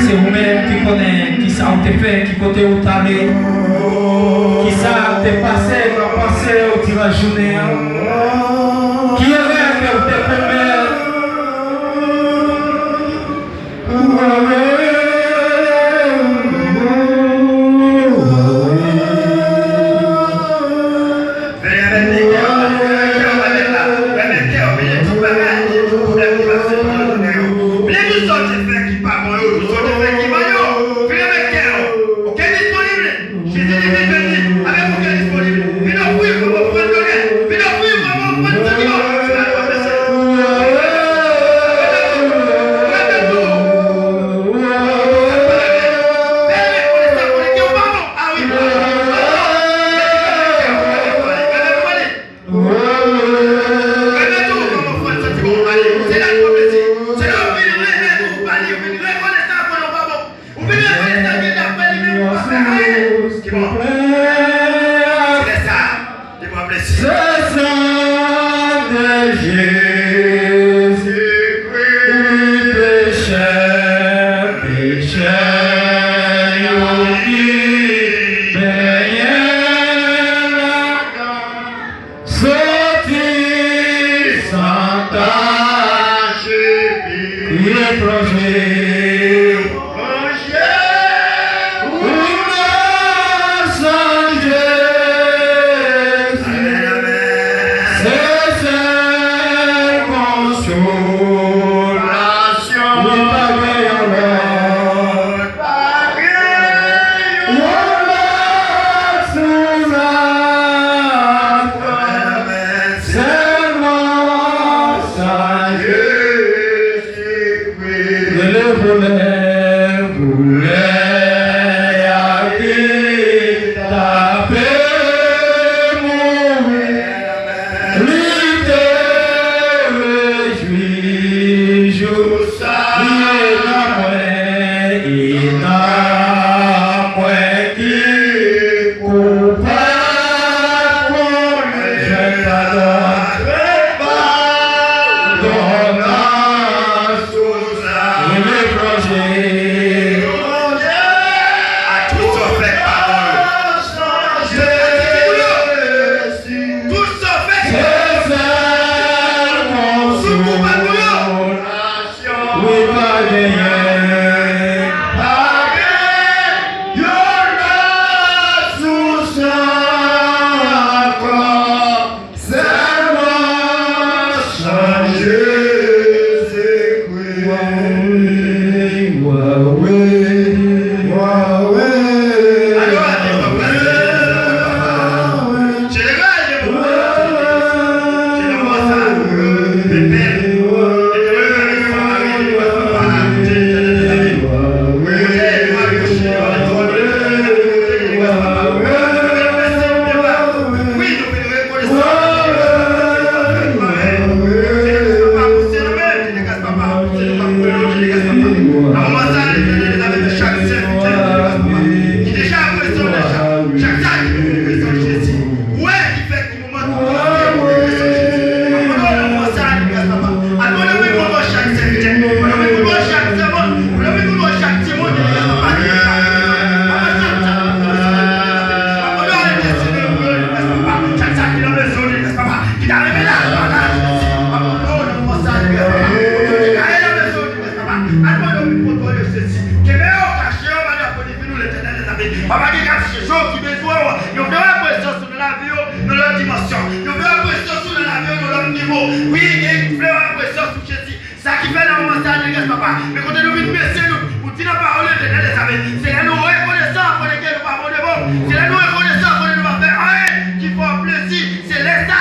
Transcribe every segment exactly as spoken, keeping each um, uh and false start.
Se ou menm ki konnen kisa ou te fè, ki kote ou t ale, kisa te pase nan panse w diran jounen an, ki erè ke w te komèt. Vini avèk kè w, vini avèk kè w, vini avèk kè w, vini avèk kè w, vini tout bagay, vini tout pwoblèm ki pase nan jounen yo. Vini tout sa w te fè ki pa bon yo, tout sa w te fè ki mal yo. Vini avèk kè w. Ou kè disponib. Jezi di vin jwenn li avèk yon kè disponib. Vin ofri kòm ofrann donè. Vin ofri kòm ofrann santiman. Se la nou ap mesye. Remèt ou. Remèt ou. Fè rekonesans konnen ke w pa bon. Ah wi, pa bon. Remèt ou kòm ofrann santiman. Se la nou ap mesye. Se la w vin remèt ou ba li, ou vin rekonesan konnen w pa bon. Ou vin rekonesan ke daprè li menm ou pa fè anyen ki bon. Se lè sa, li pran plezi. Se san de Jezikri, peche, peche yo ki benyen ladan. Soti san tach epi plonje. Ou nan san Jezi. Se sèl konsolasyon. Wi, pa gen yon lòt. Yon lòt sou la tè, sèlman sa Jezikri. Rele volè, volè a ki t ape mouri. Li te rejwi jou sa. Li e nan mwen, e nan mwen ki koupab pou li jwenn padon. Padon nan sou sa. Li plonje. A tout sa w fè k pa bon yo. Tout sa w fè. Se sèl konsolasyon. Wi, pa genyen. Pa gen yon lòt sousans ankò. Sèlman san Jezikri. Wa wi, wa wi, wa wi. Adore Bondye, papa. Jeneral de Bondye. Jeneral sa. Pèpè. Etènèl, papa. Wi, nou vin rekonesan. Papa, pouse nou menm, Jezi Kris, papa, pouse nou, papa, pouse nou, Jezi Kris, papa. Nan moman sa, Letènèl, avèk chak sèvitè, Jezi Kris, papa, ki deja adrese w deja. Chak sa ki vin rekonesan Jezi. Ou wè ki fè ki moman ki moman ki rekonesan Jezi. Papa, nan moman sa, Jezi Kris, papa. Al ban nou rekonpans chak sèvitè. Ban nou rekonpans chak sèvant. Ban nou rekonpans chak timoun, Jezi Kris, papa, ki deja adrese w. Papa, chak sa, papa, chak sa ki nan bezwen, Jezi Kris, papa. Ki ta renmen laj, pa laj, Jezi. Papa, non, nan moman sa, Jezi, papa. Ou te gaye nan bezwen, Jezi, papa. Al ban yo vin kontwole yo, Jezi. Kenbe yo, kache yo, ba yo akonifini w, Letènèl dèzame. Papa, gen kèk jan ki bezwen w. Yo vle wè prezans ou nan lavi yo, nan lòt dimansyon. Yo vle wè prezans ou nan lavi yo, nan lòt nivo. Wi, gen vle wè prezans ou, Jezi. Sa ki fè nan moman sa, Jezi Kris, papa, men kote nou vin bese nou, ou di nan pawòl ou, Letènèl dèzame, se lè nou rekonesan, konnen ke nou pa bon devan w. Se lè nou rekonesan, konnen nou pa fè anyen ki fè w plezi. Se lè sa,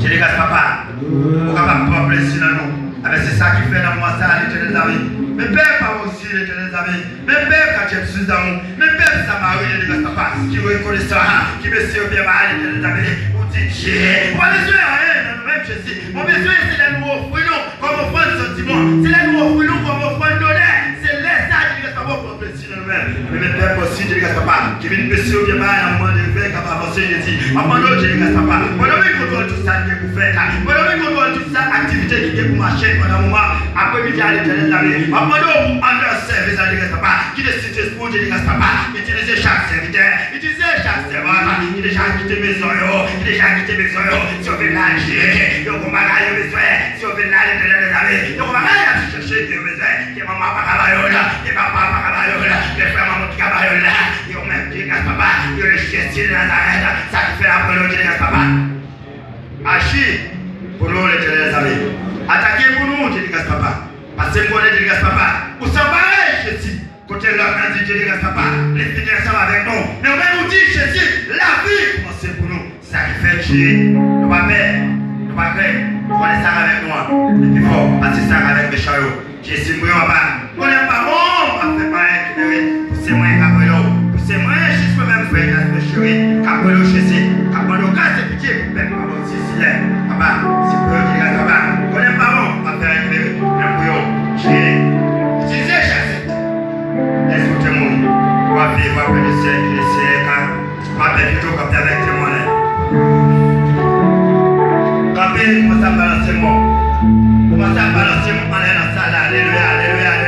Jezi Kris, papa, ou kapab pran plezi nan nou. Amen, se sa ki fè nan moman sa, Letènèl dèzame, men pèp pa osi, Letènèl dèzame, men pèp katye sou damou, men pèp Samari, Jezi Kris, papa, ki rekonesan, ki bese yo byen ba, Letènèl dèzame, ou di Dye, ou pa bezwen anyen nan nou menm, Jezi. Mwen bezwen se lè nou ofri nou kòm ofrann santiman. Se lè nou ofri nou kòm ofrann donè. Se lè sa, Jezi Kris, papa, pran plezi nan nou menm. Men, men pèp osi, Jezi Kris, papa, ki vin bese yo byen ba, nan moman de fè, k ap avanse, Jezi. M ap mande w, Jezi Kris, papa, pandan w vin kontwòl tout sa ki gen pou fèt la, pandan w vin kontwòl tout sa, aktivite ki gen pou mache pandan moman aprèmidi a, Letènèl dèzame, m ap mande w pou Sèvis la, Dye Gras Papa. Kite Sentespri w, Dye Gras Papa. Itilize chak sèvitè, itilize chak sèvant ki deja kite mezon yo, ki deja kite mezon yo. Si yo vin la, Dye, yo gon bagay yo bezwen. Si yo vin la, Letènèl dèzame, yo gon bagay y ap chèche ke yo bezwen. Ke manman pa ka ba yo la, ke papa pa ka ba yo la, ke frè manman ki ka ba yo la. Yo menm, Dye Gras Papa, yo le Jezi de Nazarèt, sa ki fè apre nou, Dye Gras Papa. Aji pou nou, Letènèl dèzame. Atake pou nou, Dye Gras Papa. Pase m konnen, Dye Gras Papa, ou san parèy, Jezi. Kote lòm nan di, Dye Gras Papa, li fini ansanm avèk nou. Men ou menm ou di, Jezi, lavi kòmanse pou nou. Sa ki fè, Dye, nou pa pè, nou pa krè. Nou konnen sa k avèk nou an, li pi fò pase sa k avèk mechan yo. Jezi, m priye w, papa. Konnen m pa bon, m pa fè anyen ki mérite. Pou se mwen k ap rele w. Pou se mwen, jis mwen menm, frè Jasper Chery, k ap rele w, Jezi, k ap mande w gras e pitye pou pèp pa bon Seyè, papa, si pou yo di gras, papa, konnen m pa bon, m pa fè anyen ki mérite, men m priye w, Dye, itilize Jezi. Lèzot te mouri. W ap viv, w ap rele Seyè ki le Seyè, ka, w ap bèl pito, w ap travay temwanyaj. Kanpe, kòmanse ap balanse mò. Kòmanse ap balanse mò anlè nan sal la. Alelouya, alelouya, alelouya.